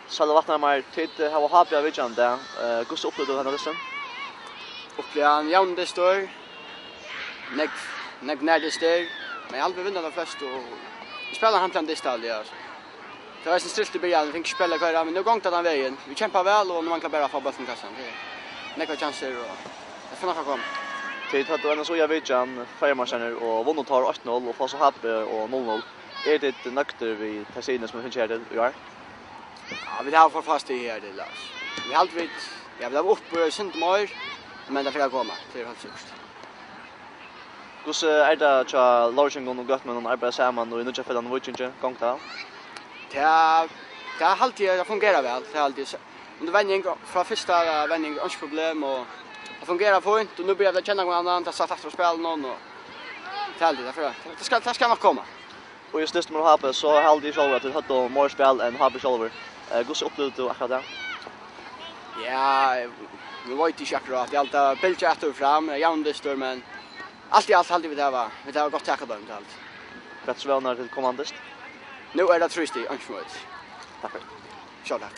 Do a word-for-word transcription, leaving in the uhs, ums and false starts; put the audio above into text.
Sølvi Vatnhamar, tit, eh, hava H B á vitjan í dag. Eh, hvussu upplivir tú henda dystin? Upplivi hann javnan dystur. Nógv, nógv nær dystir. Men eg haldi, vit vinna teir flestu, og vit spæla hann til ein dyst, haldi eg, altso. Tað var eisini stilt í byrjan, vit fingu ikki spæl at koyra, men nú gongur tað tann vegin. Vit kempa væl, og nú manglar bara at fáa bóltin í kassan. Tað er nógvar kjansir, og tað fer nokk at koma. Tit høvdu eina so vitjan, Føroyameistrar, og vunnu teir eitt null, og fáa so H B og null null. Eru tit nøgdir við tey sigrini, sum tit fingu her til í ár? Ja, vit hava for fast í her til, altso. Vit halda vit, ja, vit hava uppi sindur meir, men tað fer at koma, tað er heilt sikkurt. Hvussu er tað hjá lógingum og gøtumonnum at arbeiða saman í nýggja felagnum Víkingi? Gongur tað? Tað, tað haldi eg, tað fungerar væl, tað haldi eg. Undir venjing, frá fyrsta venjing, einki problem, og tað fungerar fínt, og nú byrja vit at kenna hvønn annan, tað sæst aftur á spælinum, og tað haldi eg, tað fer, tað skal, tað skal nokk koma. Og í dystinum móti H B, so haldi eg sjálvur, at tit høvdu meira spæl enn H B sjálvur. Eh, hvussu upplivdi tú akkurát tað? Ja, eg, nú veit eg ikki akkurát. Eg haldi, tað bylgjar aftur og fram, eh, javnan dystur, men alt í alt haldi eg, vit hava, vit hava gott tak á teimum, tað haldi eg. Hvat er so vónin til komandi dyst? Nú er tað trý stig, einki sum eitur. Takk fyri. Sjálv takk.